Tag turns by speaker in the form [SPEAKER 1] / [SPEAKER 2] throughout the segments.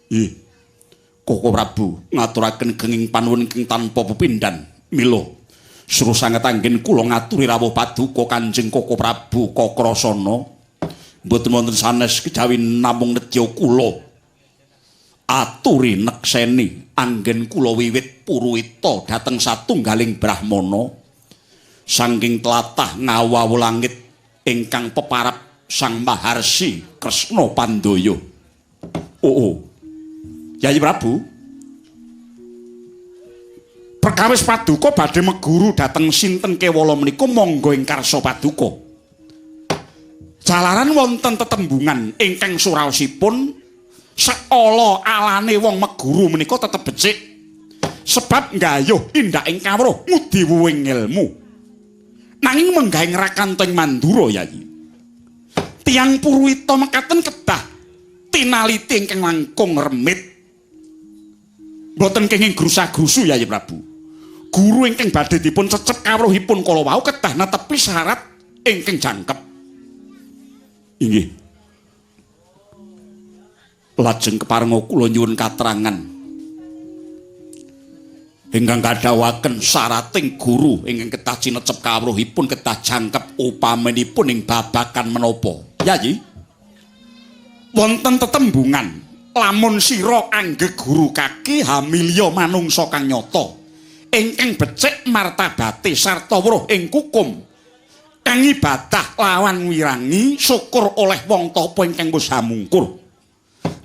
[SPEAKER 1] Nggih. Koko Prabu ngaturaken genging panuwun ingkang tanpa pepindhan. Mila suruh sanget anggen kula ngaturi rawuh paduka Kanjeng Koko Prabu Kakrasana. Mboten wonten sanes kejawi namung nedya kula aturi nekseni anggen kula wiwit puruwita dhateng satunggaling brahmana saking tlatah Ngawawu langit ingkang peparap Sang Maharsi Kresna Pandaya. Oh. Yayi Prabu, perkawis paduka badhe meguru dhateng sinten kewala menika monggo ing karsa paduka. Jalaran wonten tetembungan ingkang suraosipun seala alane wong meguru menika tetep becik. Sebab nggayuh indaking kawruh ngudi wuwing ilmu. Nanging menggah ing rakanta ing Mandura, Yayi. Tiyang Purwita mekaten kedah tinaliti ingkang langkung remit. Mboten kenging grusa-grusu, Yayi Prabu. Guru ingkang badhe dipun cecep kawruhipun kala wau kedah netepi syarat ingkang jangkep. Inggih. Lajeng keparenga kula nyuwun katerangan ingkang kadhawuhaken syarating guru ingkang kedah cinecep kawruhipun kedah jangkep upaminipun ing babagan menapa. Yayi, wonten tetembungan lamun sira anggeg guru kaki hamilya manungsa kang nyata ingkang becik martabate sarta weruh ing kukum kang ibadah lawan wirangi syukur oleh wong tapa ingkang wis hamungkur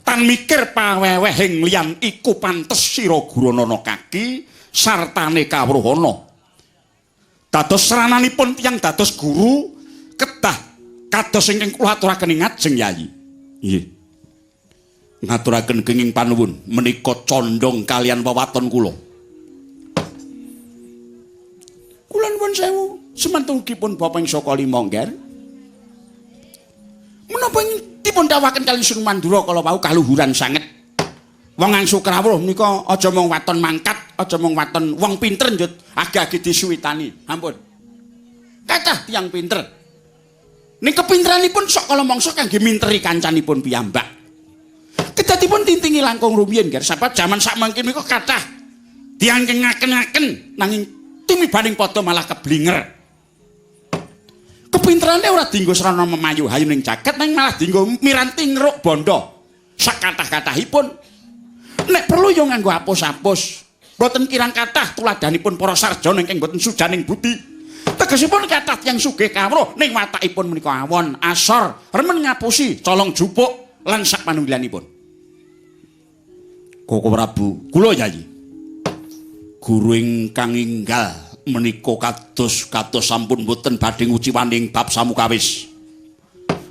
[SPEAKER 1] tan mikir pawewehing liyan iku pantes sira guranana kaki sartane kawruhana. Dados srananipun tiyang dados guru kedah kados ingkang kula aturaken ing ngajeng, Yayi. Nggih. Ngaturaken kenging panuwun menika condong kalian wewaton kula. Kula nuwun sewu, semantungipun Bapak ing Saka Lima, Ngger. Menapa dipun dawuhaken kaliyan Sun Mandura kala wau kaluhuran sanget. Wong angsu krawuh menika aja mung waton mangkat, aja mung waton wong pinter njut agi-agi disuwitani. Ampun. Kathah tiyang pinter. Ning kepinteranipun sok kala mangsa kangge minteri kancanipun piyambak. Kedatipun tintingi langkung rumiyin, Ger, sebab jaman sakmangke menika kathah tiyang ngaken-ngaken nanging tumibaning padha malah keblinger. Kepinterane ora dienggo srana memayu hayu ning jagat nanging malah dienggo miranti ngeruk bondo. Sakathah-kathahipun nek perlu yo nganggo apus-apus. Mboten kirang kathah tuladhanipun para sarjana ingkang mboten sujaning budi. Tegesipun kathah tiyang sugih kawruh ning watakipun menika awon, asor, remen ngapusi, colong jupuk lan sak panunggilanipun. Koko Prabu, kula Yayi. Guru ingkang enggal menika kados kados sampun boten badhe nguciwani ing bab samukawis.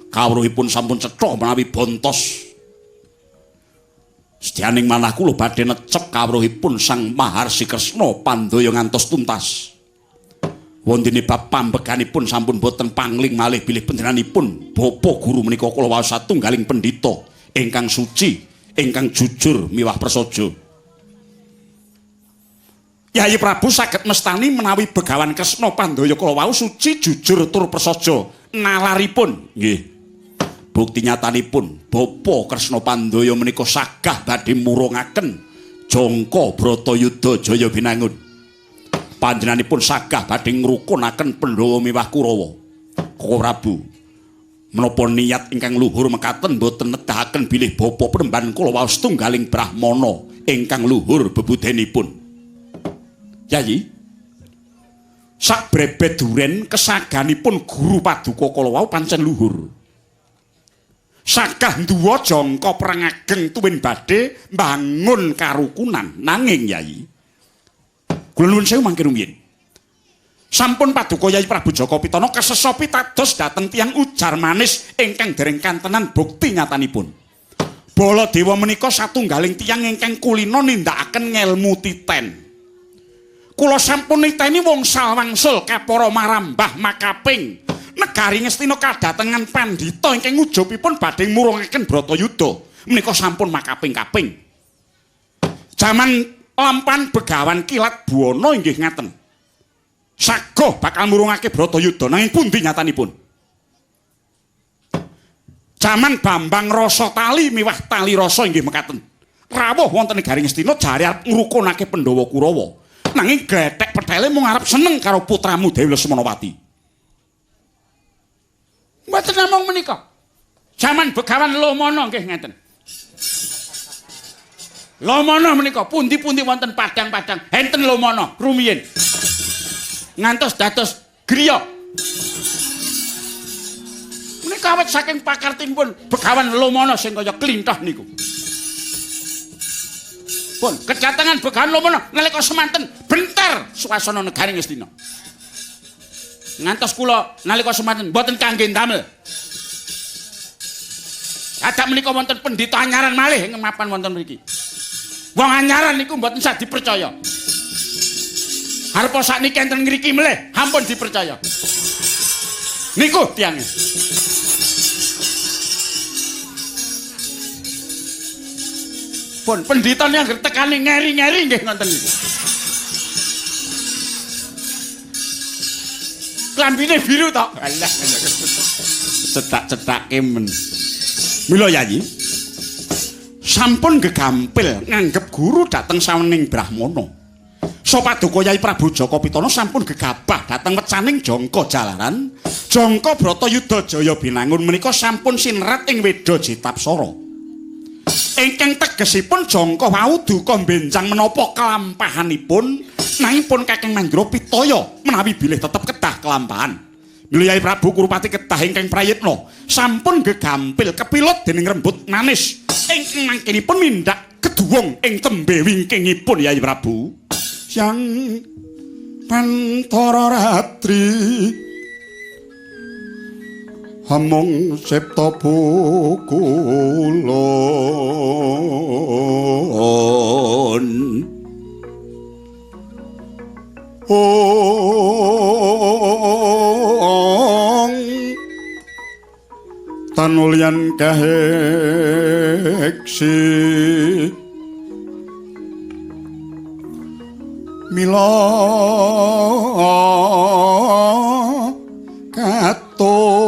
[SPEAKER 1] Kawruhipun sampun cetha menawi bontos. Sedyaning manah kula badhe necep kawruhipun Sang Maharsi Kresna Pandaya ngantos tuntas. Wontene bab pambeganipun sampun boten pangling malih bilih panjenenganipun bapa guru menika kula wau satunggaling pendhita ingkang suci, ingkang jujur miwah prasaja. Yayi Prabu saged mestani menawi Begawan Kresna Pandaya kala wau suci, jujur tur prasaja nalaripun. Nggih. Bukti nyatanipun Bapa Kresna Pandaya menika sagah badhe murungaken jangka Bratayuda Jaya Binangun. Panjenenganipun sagah badhe ngrukunaken Pandhawa miwah Kurawa. Koko Prabu, menapa niat ingkang luhur mekaten boten nedahaken bilih bapa penemban kula wau setunggaling brahmana ingkang luhur bebudenipun. Yayi, sakbrebet duren kesaganipun guru paduka kala wau pancen luhur. Sagah nduwa jangka perang ageng tuwin badhe mbangun karukunan. Nanging Yayi, kula nuwun sewu mangke rumiyin. Sampun paduka Yayi Prabu Jaka Pitana kesesa pitados dhateng tiyang ujar manis ingkang dereng kantenan bukti nyatanipun. Baladewa menika satunggaling tiyang ingkang kulina nindakaken ngelmu titen. Kula sampun niteni wong sawangsul kapara marambah makaping negari Ngastina kadatengan pandhita ingkang ujubipun badhe murungaken Bratayuda menika sampun makaping-kaping. Jaman lampan Begawan Kilat Buwana inggih ngaten. Sagoh bakal murungake Bratayuda nanging pundi nyatanipun? Jaman Bambang Rasa Tali miwah Tali Rasa inggih mekaten. Rawuh wonten negari Ngastina jare arep ngrukunake Pandhawa Kurawa. Nanging glethek pethele mung arep seneng karo putramu Dewi Lesmanawati. Mboten namung menika. Jaman Begawan Lomana nggih ngeten. Lomana menika pundi-pundi wonten padang-padang enten Lomana rumiyin. Ngantos dados griya. Menika awit saking pakartinipun Begawan Lomana sing kaya klintah niku. Pun kedatangan Begawan Lomana nalika semanten bentar swasana negari Ngastina. Ngantos kula nalika semanten mboten kangge ndamel. Dadak menika wonten pendhita anyaran malih ingkang mapan wonten mriki. Wong anyaran niku mboten sah dipercaya. Arepa sakniki enten ngriki melih, ampun dipercaya. Niku tiange. Pun pendhitane anggere tekane ngeri-ngeri nggih ngoten niku. Klambine biru tok. Alah, cetak-cetake men. Mila Yayi sampun gegampil nganggep guru dhateng sawening Brahmana. Sapaduka Yayi Prabu Jaka Pitana sampun gegabah dhateng wecaning Jangka Jalaran. Jangka Bratayuda Jaya Binangun menika sampun sinret ing Weda Jitapsara. Ingkang tegesipun Jangka wau duka benjang menapa kelampahanipun nanging pun Kakang Mandra pitaya menawi bilih tetep kedah kelampahan. Mila Yayi Prabu Kurupati kedah ingkang prayitna sampun gegampil kepilut dening rembut manis ingkang mangkenipun mindhak keduwung ing tembe wingkingipun Yayi Prabu. Siang pantara ratri hamung septa pukulun ong tanulyan kaheksi mila katur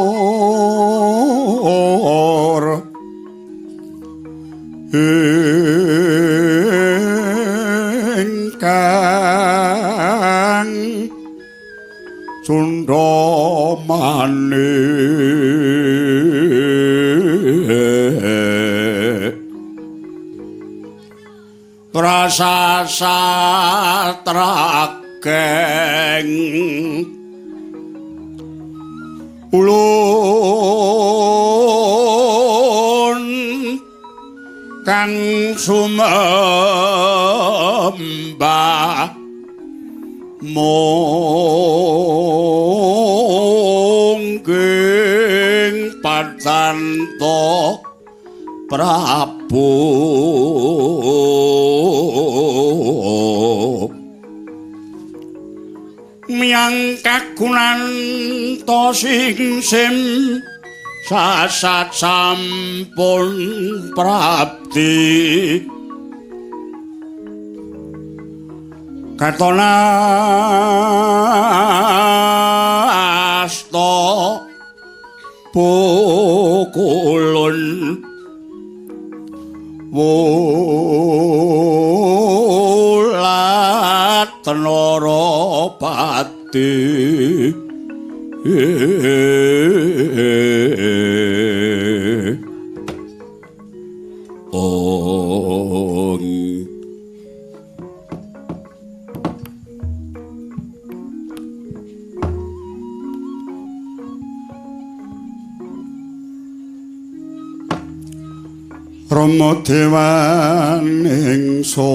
[SPEAKER 1] ingkang cundha manik rasa satrageng ulun kang sumembah mungging pacanto Prabu miyang kagunanta singsim sasat sampun prapti katona asta pukulun wulat Narapati. Ong Rama dewaning sun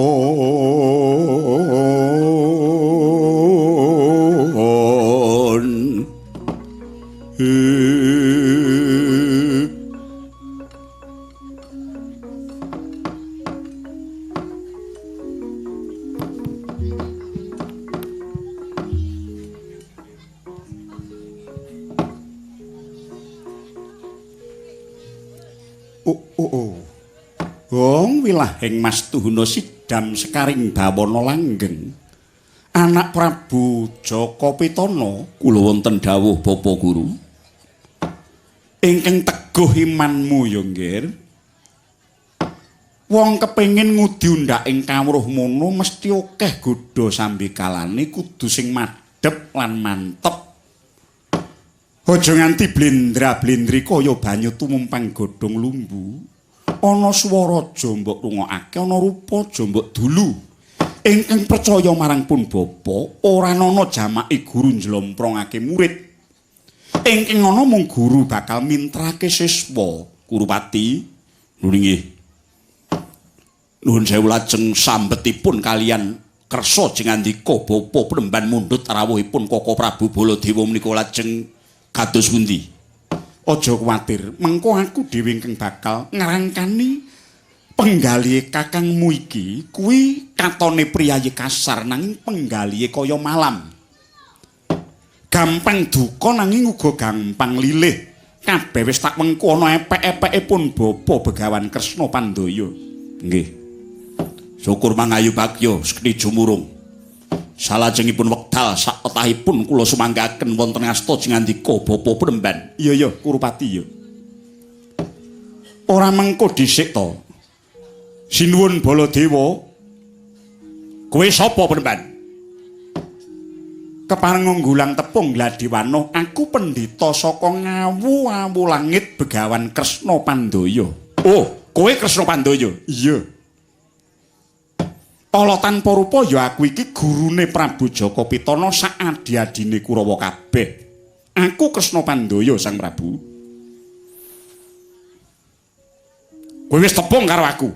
[SPEAKER 1] Oh oh oh. Gong wilahing Mas Tuhuna sidam sekaring bawana langgeng. Anak Prabu Jaka Pitana, kula wonten dawuh Bapak Guru. Ingkang teguh imanmu ya, Nggir. Wong kepengin ngudi undhaking kawruh mono mesti akeh godha sambikalane, kudu sing madhep lan mantep. Aja nganti blendra-blendri kaya banyu tumumpang godhong lumbu. Ana swara aja mbok rungokake, ana rupa aja mbok dulu. Ingkang percaya marang pun bapa, ora ana jamake guru njlomprongake murid. Ingkang ana mung guru bakal mintrake siswa. Kurupati, nuwun nggih. Nuwun sewu lajeng sambetipun kalian kersa jengandika bapa Penemban mundhut rawuhipun Koko Prabu Baladewa menika lajeng kados pundi? Aja kuwatir, mengko aku dhewe ingkang bakal ngrangkani penggalihe kakangmu iki. Kuwi katone priyayi kasar nanging penggalihe kaya malam. Gampang duka nanging uga gampang lilih. Kabeh wis tak wengku ana epek-epeke pun bapa Begawan Kresna Pandaya. Nggih. Syukur mangayu bagya sekti jumurung. Salajengipun wekdal sakwetahipun kula sumanggaken wonten asta jengandika bapa Penemban. Iya ya, Kurupati ya. Ora mengko dhisik to. Sinuwun Baladewa. Kowe sapa Penemban? Kepareng nggulang tepung Gladiwana, aku pendhita saka ngawu-awu langit Begawan Kresna Pandaya. Oh, kowe Kresna Pandaya? Iya. Ala tanpa rupa ya aku iki gurune Prabu Jaka Pitana sak adi-adine Kurawa kabeh. Aku Kresna Pandaya Sang Prabu. Kowe wis tepung karo aku.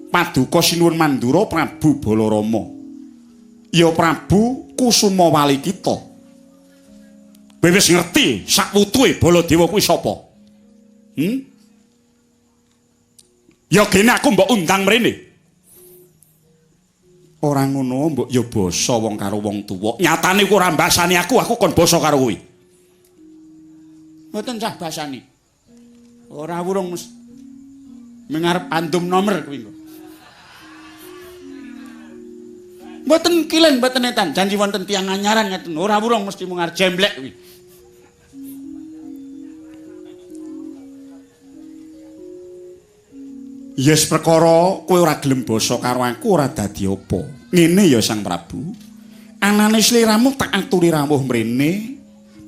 [SPEAKER 1] Paduka sinuwun Mandura Prabu Balarama. Ya Prabu Kusuma Walikita. Kowe wis ngerti sak wutuhe Baladewa kuwi sapa? Hmm? Ya gene aku mbok undang mrene. Ora ngono mbok ya basa wong karo wong tuwa. Nyatane ku ora mbasani aku, aku kon basa karo kowe. Mboten sah basani. Ora wurung mengarep andum nomer kuwi engko. Mboten kilen mboten etan, janji wonten tiyang anyaran ngeten. Ora wurung mesti mung arep jemblek kuwi. Yes perkara kowe ora gelem basa karo aku ora dadi apa. Ngene ya Sang Prabu. Anane sliramu tak aturi rawuh mrene,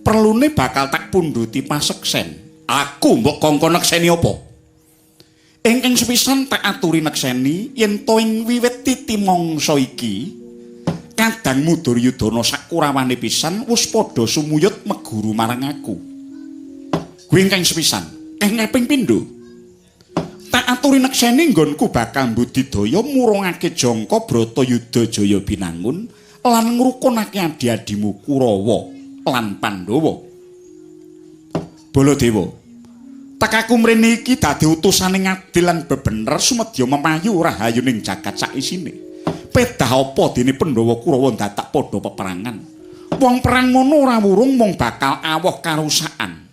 [SPEAKER 1] perlune bakal tak pundhuti paseksen. Aku mbok kongkon nekseni apa? Ingkang sepisan tak aturi nekseni yen to ing wiwit titi mangsa iki kadangmu Duryudana sakurawane pisan wis padha sumuyut meguru marang aku. Kuwi ingkang sepisan. Ingkang kaping pindho tak aturi nekseni nggonku bakal mbudidaya murungake jangka Bratayuda Jaya Binangun lan ngrukunake adi-adimu Kurawa lan Pandhawa. Baladewa, tekaku mrene iki dadi utusane ngadil lan bebener sumedya memayu rahayuning jagat saisine. Pedah apa dene Pandhawa Kurawa ndadak padha peperangan? Wong perang ngono ora wurung mung bakal awoh karusakan.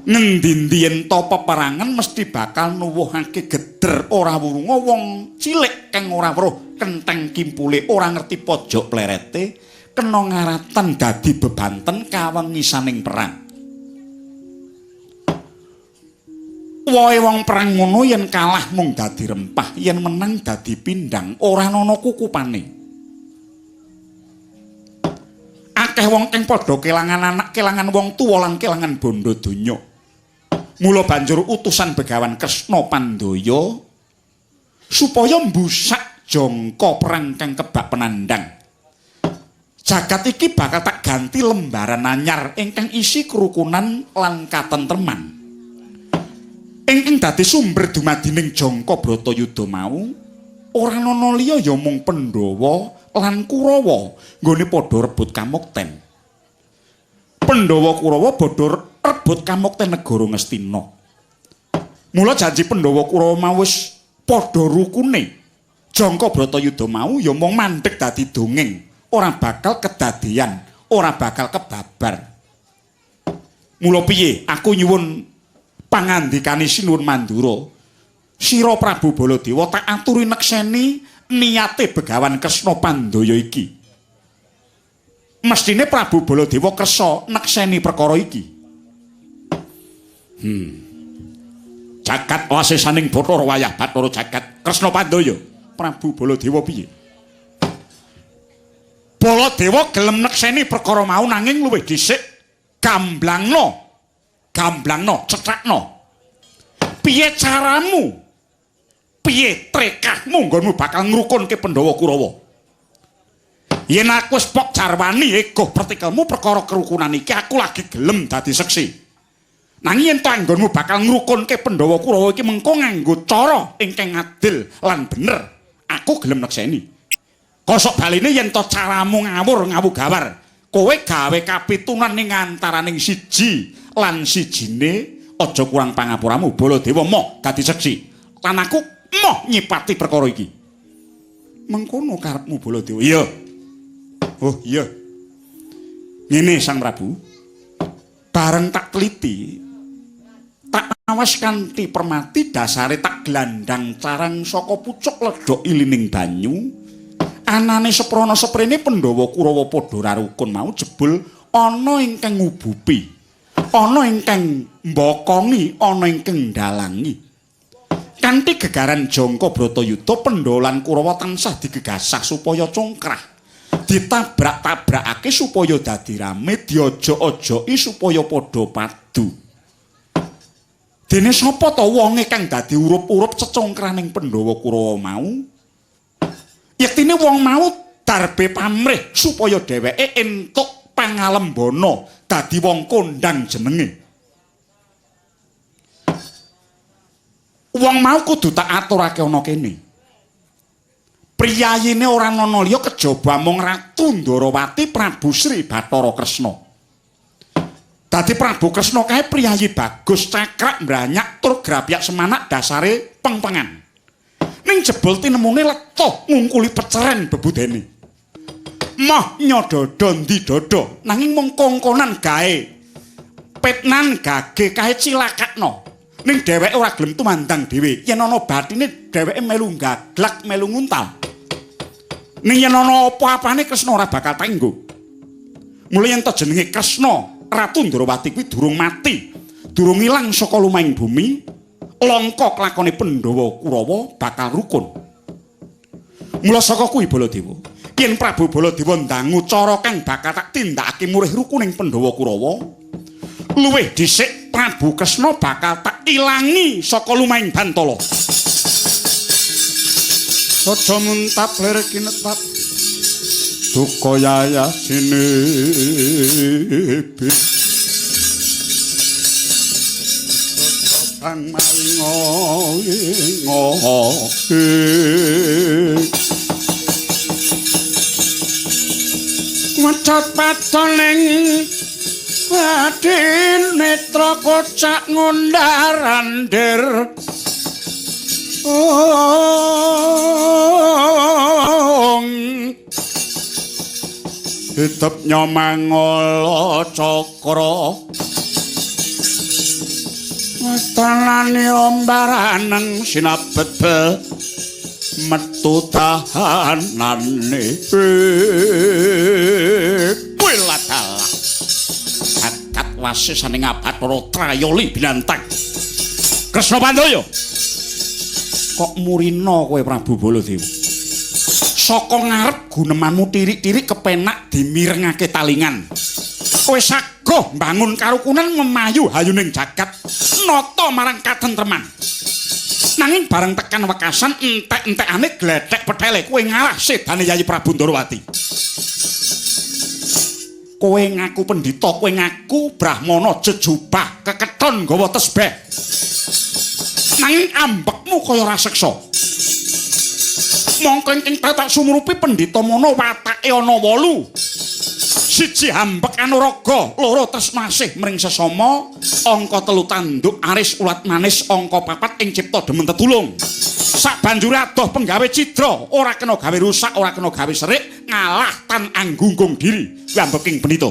[SPEAKER 1] Ngendi-endi yen to peperangan mesti bakal nuwuhake geder ora wurunga wong cilik kang ora weruh kentheng kimpule ora ngerti pojok plerete kena ngaratan dadi bebanten kawengisaning perang. Wohe wong perang ngono yen kalah mung dadi rempah, yen menang dadi pindang, ora ana kukupane. Akeh wong kang padha kelangan anak, kelangan wong tuwa lan kelangan bondo donya. Mula banjur utusan Begawan Kresna Pandaya supaya mbusak jangka perang kang kebak penandang. Jagat iki bakal tak ganti lembaran anyar ingkang isi kerukunan lan katentreman. Ingkang dadi sumber dumadining jangka Bratayuda mau ora ana liya ya mung Pandhawa lan Kurawa nggone padha rebut kamukten. Pandhawa Kurawa padha rebut kamukten negara Ngastina. Mula janji Pandhawa Kurawa mau wis padha rukune. Jangka Bratayuda mau ya mung mandheg dadi dongeng, ora bakal kedadean, ora bakal kebabar. Mula piye aku nyuwun pangandikane Sinuwun Mandura, sira Prabu Baladewa tak aturi nekseni niate Begawan Kresna Pandaya iki. Mestine Prabu Baladewa kersa nekseni perkara iki. Jagat wasesaning Bathara wayah Bathara jagat Kresna Pandaya. Prabu Baladewa piye? Baladewa gelem nekseni perkara mau nanging luwih dhisik gamblangno. Gamblangno, cethakno. Piye caramu? Piye trekahmu nggonmu bakal ngrukunke Pandhawa Kurawa? Yen aku wis pok jarwani egoh pertikelmu perkara kerukunan iki aku lagi gelem dadi seksi. Nanging yen to anggonmu bakal ngrukunke Pandhawa Kurawa iki mengko nganggo cara ingkang adil lan bener, aku gelem nekseni. Kosok baline yen to caramu ngawur ngawu gawar, kowe gawe kapitunan ning antaraning siji lan sijine aja kurang pangapuramu Baladewa moh dadi seksi. Lan aku moh nyipati perkara iki. Mengkono karepmu Baladewa. Iya. Oh iya. Ngene Sang Prabu. Bareng tak teliti, tak awas kanthi permati dasare tak glandang carang saka pucuk ledhok ilining banyu. Anane seprana seprene Pandhawa Kurawa padha rarukun mau jebul ana ingkang ngubupi, ana ingkang mbokongi, ana ingkang ndalangi. Kanthi gegaran jangka Bratayuda Pandhawa lan Kurawa tansah digegasah supaya congkrah. Ditabrak-tabrakake supaya dadi rame, diojok-ojoki supaya padha padu. Dene sapa ta wonge kang dadi urup-urup cecongkraning Pandhawa Kurawa mau? Yektine wong mau darbe pamrih supaya dheweke entuk pangalembana dadi wong kondang jenenge. Wong mau kudu tak aturake ana kene. Priyayine ora ana liya kejaba mung Ratu Ndorowati Prabu Sri Bathara Kresna. Dadi Prabu Kresna kae priyayi bagus, cakrak, mbranyak tur grapyak semanak dasare pengpengan. Ning jebul tinemune letoh ngungkuli peceren bebudene. Moh nyododo ndi dodo nanging mung kongkonan gawe petnan gage kae cilakakno. Ning dheweke ora gelem tumandang dhewe. Yen ana batine dheweke melu gaglak, melu nguntal. Ning yen ana apa-apane Kresna ora bakal tanggo. Mula yen to jenenge Kresna, Ratu Ndorowati kuwi durung mati, durung ilang saka lumahing bumi, langka klakone Pandhawa Kurawa bakal rukun. Mula saka kuwi Baladewa, yen Prabu Baladewa ndangu cara kang bakal tak tindakake murih rukuning Pandhawa Kurawa, luwih dhisik Prabu Kresna bakal tak ilangi saka lumahing Bantala.
[SPEAKER 2] Saja muntap lir kinetap duka yayah sinebih. Kang maringa inga. Wecat patoning adin netra kocak ngundarandir. Ong tetep nyomangala cakra wetanane ombaraneng sinabet metu tahanane.
[SPEAKER 1] Kuwi ladalah jagat wasesaning Bathara Trayoli binantang. Kresna Pandaya, kok murina kowe Prabu Baladewa? Saka ngarep gunemanmu tirik-tirik kepenak dimirengake talingan. Kowe sagoh mbangun karukunan memayu hayuning jagat nata marang katentreman. Nanging bareng tekan wekasan entek-entekane glethek pethele kowe ngalah sedane Yayi Prabu Ndorowati. Kowe ngaku pendhita, kowe ngaku brahmana jejubah kekethon gawa tesbeh. Nanging ambekmu kaya raseksa. Mongko ingkang tak sumurupi pendhita mono watake ana 8. Siji ambek anuraga, loro tresna asih mring sesama, angka 3 tanduk aris ulat manis, angka 4 ing cipta demen tetulung. Sabanjure adoh penggawe cidra, ora kena gawe rusak, ora kena gawe serik, ngalah tan anggunggung diri. Kuwi ambeking pendhita.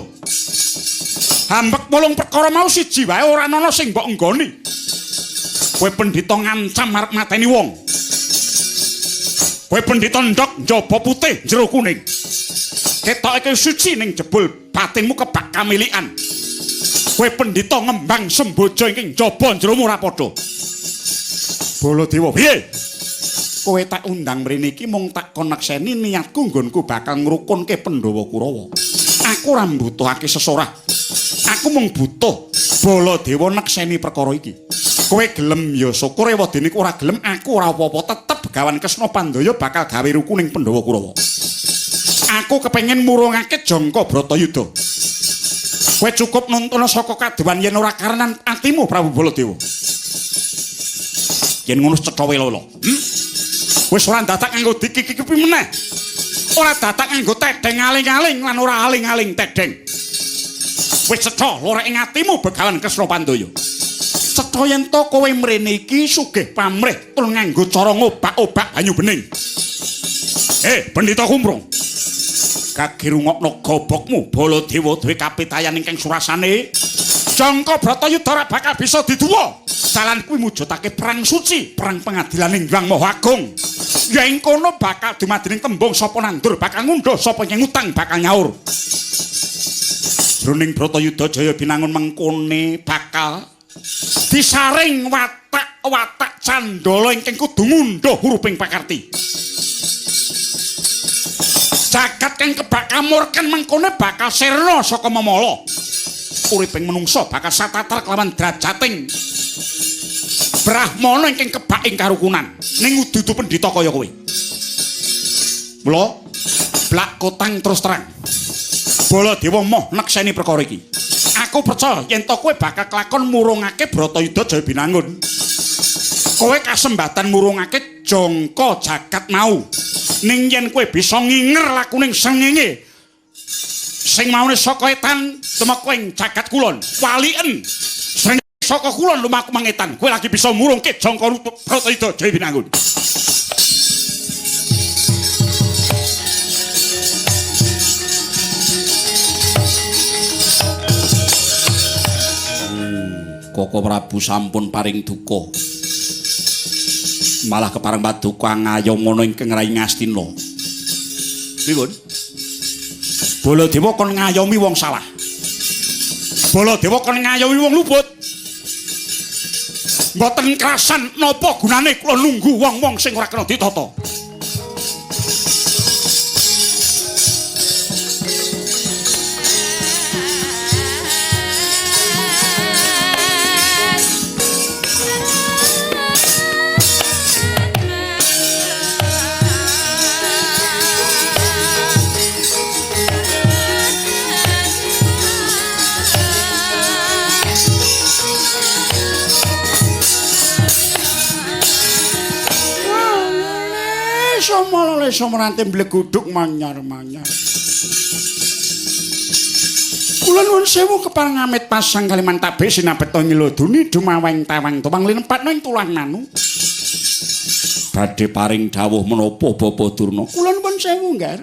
[SPEAKER 1] Ambek 8 perkara mau siji wae ora ana sing mbok enggoni. Kowe pendhita ngancam arep mateni wong. Kowe pendhita ndhok njaba putih jero kuning. Ketoke suci ning jebul batinmu kebak kamilikan. Kowe pendhita ngembang semboja ingkang njaba jeromu ora padha. Baladewa, piye? Kowe tak undang mrene iki mung tak kon nekseni niatku nggonku bakal ngrukunke Pandhawa Kurawa. Aku ora mbutuhake sesorah. Aku mung butuh Baladewa nekseni perkara iki. Kowe gelem ya syukur, ewadene ora gelem aku ora apa-apa, tetep Begawan Kresna Pandaya bakal gawe ruku ning Pandhawa Kurawa. Aku kepengin murungake Jangka Bratayuda. Kowe cukup nuntuna saka kadewan yen ora karenan atimu Prabu Baladewa. Yen ngono cetha welala. Wis ora dadak nganggo dikiki-kipi meneh. Ora dadak nganggo tedheng aling-aling lan ora aling-aling tedheng. Wis cetha lorek ing atimu Begawan Kresna Pandaya. Cetha yen to kowe mrene iki sugih pamrih tur nganggo cara ngobak-obak banyu bening. Pendhita Kumprung. Kage rungokno gobokmu Baladewa duwe kapitayan ingkang surasane. Jangka Bratayuda ora bakal bisa diduwa. Dalan kuwi mujudake perang suci, perang pengadilan ing Hyang Maha Agung. Ya ing kono bakal dumadining tembung sapa nandur bakal ngundhuh, sapa ngutang bakal nyaur. Jroning Bratayuda Jaya Binangun mengkone bakal disaring watak-watak candala ingkang kudu ngundhuh hurufing pakarti. Jagat kang kebak kamurken mengkone bakal sirna saka memala. Uriping menungsa bakal satatar kelawan drajating brahmana ingkang kebak ing karukunan. Ning dudu pendhita kaya kowe. Mula blak kotang terus terang. Baladewa moh nekseni perkara iki. Aku percaya yen to kowe bakal kelakon murungake Bratayuda Jaya Binangun. Kowe kasembatan murungake jangka jagat mau. Ning yen kowe bisa nginger lakuning srengenge sing maune saka etan tumeka ing jagat kulon, waliken srengenge saka kulon lumaku mangetan, kowe lagi bisa murungke jangka Bratayuda Jaya Binangun. Koko Prabu sampun paring duka. Malah kepareng paduka ngayomana ingkang rai Ngastina. Pripun? Baladewa kon ngayomi wong salah. Baladewa kon ngayomi wong luput. Mboten krasan napa gunane kula nunggu wong-wong sing ora kena ditata. Somrante mbleguduk manyar-manyar. Kula nuwun sewu kepareng amit pasang kaliman tabe sinabeta nyeloduni dumaweng tawang tuwang linempatna ing tulang nanu. Badhe paring dawuh menapa Bapak Durna? Kula nuwun sewu, Ngger.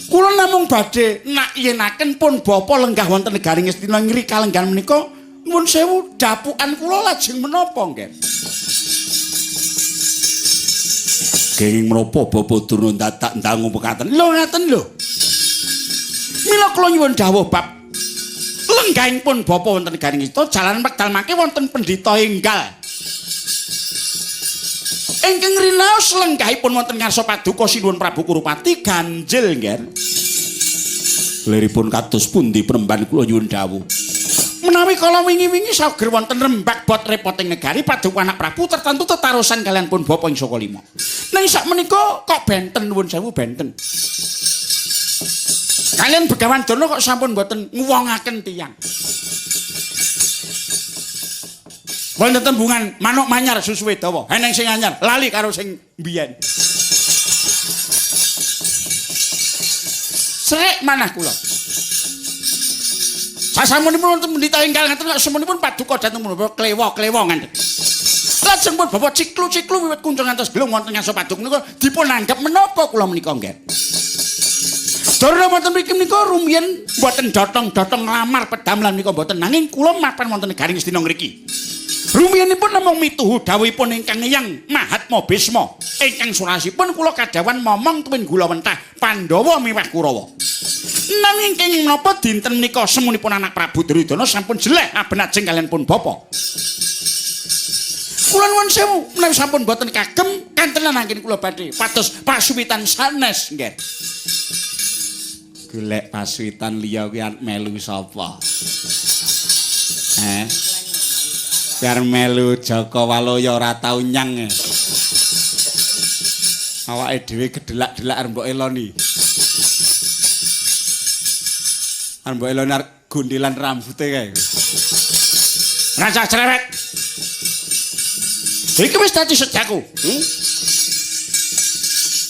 [SPEAKER 1] Kula namung badhe nak yenaken pun bapa lenggah wonten negari Ngastina ngri kalenggan menika nuwun sewu dapukan kula lajeng menapa, Ngger? Kenging menapa Bapak Durna dadak ndangu pekaten? Lho ngaten lho. Mila kula nyuwun dawuh bab lenggahing pun bapa wonten negari Ngastina jalan wekdal mangke wonten pendhita enggal. Ingkang rinaos lenggahipun wonten ngarsa paduka Sinuwun Prabu Kurupati ganjil, Ngger. Liripun kados pundi penemban kula nyuwun dawuh. Menawi kala wingi-wingi sauger wonten rembak bot repot ing negari paduka anak Prabu tertentu tetarusan kalian pun bapa ing saka lima. Ning sakmenika kok benten nuwun sewu benten. Kalian Begawan Durna kok sampun mboten nguwongaken tiyang. Wonten tembungan manuk manyar susuwe dawa, eneng sing anyar lali karo sing mbiyen. Srek manah kula. Sasampunipun wonten pendhita enggal ngaten kok semunipun paduka dhateng menapa klewa-klewa nganten. Lajeng pun bapak ciklu-ciklu wiwit kuncung ngantos gelung wonten ngarsa paduka menika dipun anggap menapa kula menika, Ngger. Durna wonten mriki menika rumiyin mboten dotong-dotong nglamar pedamelan menika mboten, nanging kula mapan wonten negari Ngastina ngriki. Rumiyinipun namung mituhu dawuhipun ingkang Eyang Mahatma Bisma ingkang surasipun kula kadhawan momong tuwin gula wentah Pandhawa miwah Kurawa. Nanging kenging menapa dinten menika semunipun anak Prabu Duryudana sampun jeleh abenajeng kalian pun bapa. Kula nuwun sewu, menawi sampun boten kagem kantenan anggen kula badhe pados pasuwitan sanes, nggih. Golek pasuwitan liya kuwi arep melu sapa? Eh. Biar melu Jaka Walaya ora tau nyang. Awake dhewe gedelak-delak arep mbok eloni. Arep mbok eloni arep gondelan rambute kae. Rancak cerewet. Iki wis dadi sejaku.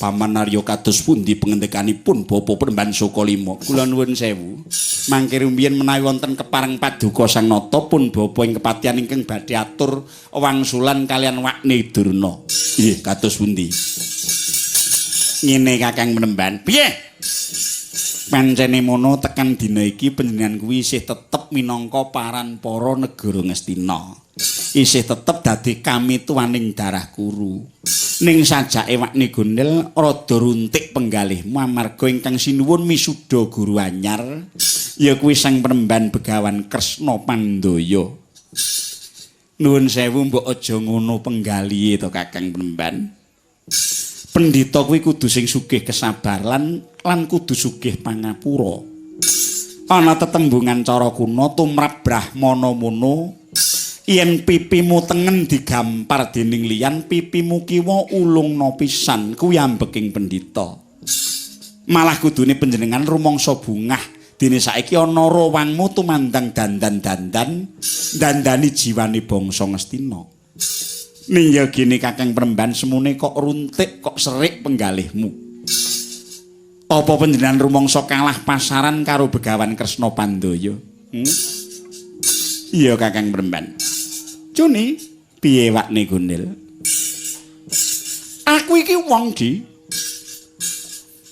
[SPEAKER 1] Paman Arya kados pundi pengendikanipun Bapak Penemban Sukalima? Kula nuwun sewu. Mangke rumiyin menawi wonten kepareng paduka Sang Nata pun bapa ing kepatihan ingkang badhe atur wangsulan kalian Wakne Durna. Nggih, kados pundi? Ngene Kakang Penemban. Piye? Pancene mono tekan dina iki panjenengan kuwi isih tetep minangka paranpara negara Ngastina. Isih tetep dadi kamituwaning darah Kuru. Ning sajake Wakne Gondel rada runtik penggalihmu amarga ingkang sinuwun misuda guru anyar ya kuwi Sang Penemban Begawan Kresna Pandaya. Nuwun sewu mbok aja ngono penggalihe to Kakang Penemban. Pendhita kuwi kudu sing sugih kesabaran lan kudu sugih pangapura. Ana tetembungan cara kuna tumrap brahmana mono yen pipimu tengen digampar dening liyan pipimu kiwa ulungna pisan kuwi ambeking pendhita. Malah kudune panjenengan rumangsa bungah dene saiki ana rawangmu tumandang dandan-dandan dandani jiwane bangsa Ngastina. Ning ya gene Kakang Penemban semune kok runtik kok serik penggalihmu. Apa panjenengan rumangsa kalah pasaran karo Begawan Kresna Pandaya? Iya Kakang Penemban. Cuni, piye Wakne Gondel? Aku iki wong di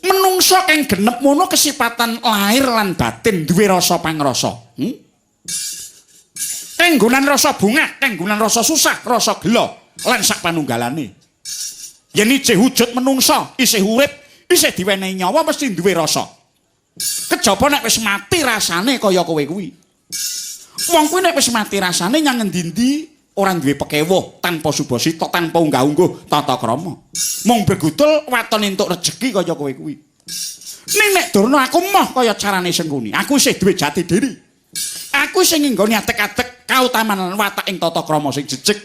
[SPEAKER 1] menungso kang genep mono kesipatan lahir lan batin duwe rasa pangrasa. Kanggonan rasa bungah, kanggonan rasa susah, rasa gela lan sak panunggalane. Yen isih wujud menungso, isih urip, isih diwenehi nyawa mesti duwe rasa. Kejaba nek wis mati rasane kaya kowe kuwi. Wong kuwi nek wis mati rasane nyang ngendi-endi ora duwe pekewuh, tanpa subasita, tanpa unggah-ungguh tata krama. Mung bergutul waton entuk rejeki kaya kowe kuwi. Ning nek Durna aku moh kaya carane Sengkuni. Aku isih duwe jati diri. Aku sing nggone adeg-adeg kautaman watak ing tata krama sing jejeg.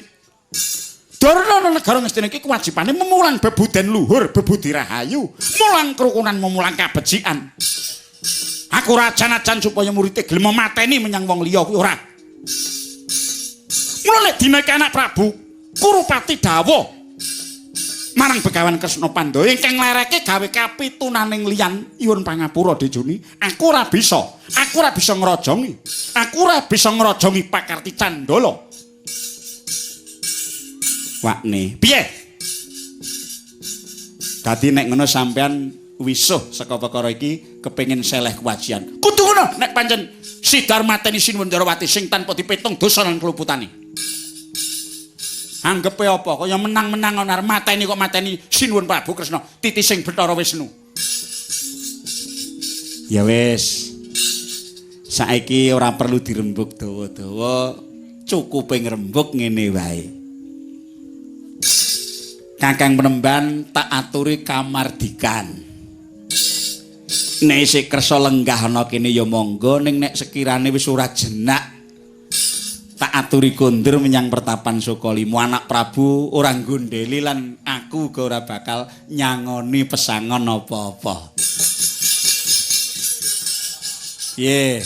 [SPEAKER 1] Durna negara Ngastina iki kewajibane memulang bebuden luhur, bebudi rahayu, mulang kerukunan, memulang kabecikan. Aku rajan-ajan supaya murid gelem mateni menyang wong liya kuwi ora. Mula nek dina iki anak Prabu Kurupati dawuh marang Begawan Kresna Pandaya ingkang nglereke gawe kapitunaning liyan nyuwun pangapura Dejuni, aku ora bisa. Aku ora bisa ngrojongi. Aku ora bisa ngrojongi pakarti Candala. Wakne, piye? Dadi nek ngono sampean wisuh saka perkara iki kepengin seleh kewajian. Kudu ngono nek pancen Sidar mateni Sinuwun Ndarawati sing tanpa dipitung dosa lan keluputane. Anggepe apa kaya menang-menang ana mateni kok mateni Sinuwun Prabu Kresna titising Bathara Wisnu. Ya wis. Saiki ora perlu dirembug dawa-dawa, cukupe ngrembug ngene wae. Kakang Penemban tak aturi kamardikan. Nek isih kersa lenggah ana kene ya monggo, ning nek sekirane wis ora jenak tak aturi kondur menyang pertapan Sukalima. Anak Prabu ora nggondheli lan aku uga ora bakal nyangoni pesangon apa-apa. Piye?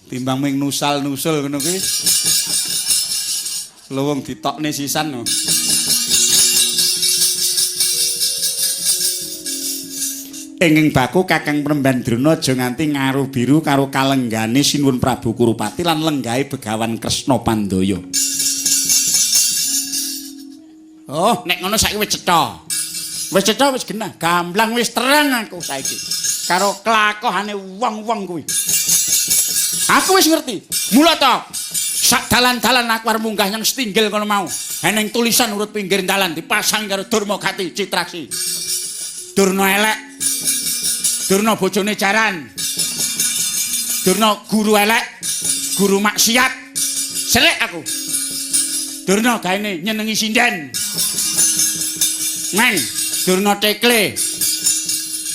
[SPEAKER 1] Timbang ming nusal-nusul ngono kuwi. Lho wong ditokne sisan lho. Inging baku Kakang Penemban Drona aja nganti ngaruh biru karo kalenggane Sinuwun Prabu Kurupati lan lenggahe Begawan Kresna Pandaya. Oh, nek ngono saiki wis cetha. Wis cetha wis genah, gamblang wis terang aku saiki. Karo kelakohane wong-wong kuwi. Aku wis ngerti. Mula to sak dalan-dalan aku arep munggah nyang setinggil kono mau. Eneng tulisan urut pinggir dalan dipasang karo Durma Gati Citraksi. Durna elek. Durna bojone jaran. Durna guru elek, guru maksiat. Serik aku. Durna gaene nyenengi sinden. Meng, Durna tekle.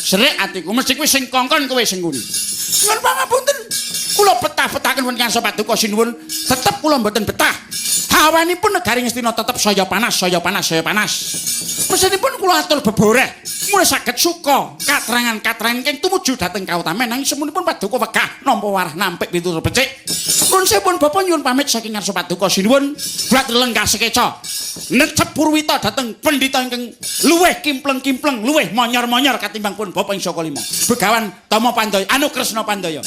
[SPEAKER 1] Serik atiku, mesti kuwi sing kongkon kowe sing kuni. Nyuwun pangapunten. Kula betah-betahaken wonten ngarsa paduka sinuwun, tetep kula mboten betah. Hawanipun negari Ngastina tetep saya panas, saya panas, saya panas. Mesinipun kula atur beboreh, mulai saged suka katrangan-katrangan ingkang tumuju dhateng kautamen nanging semunipun paduka wegah nampa warah nampik pitutur becik. Nuwun sewu Bapak nyuwun pamit saking ngarsa paduka sinuwun, bulat lenggah sekeca. Necep purwita dhateng pendhita ingkang luwih kimpleng-kimpleng, luwih monyor-monyor katimbang pun Bapak ing Saka Lima. Begawan Tama Pandaya, anu Kresna Pandaya.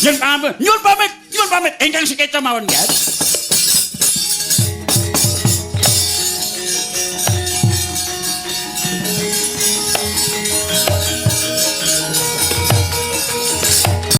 [SPEAKER 1] Nyuwun pamit, nyuwun pamit, nyuwun pamit ingkang sekeca mawon, nggih.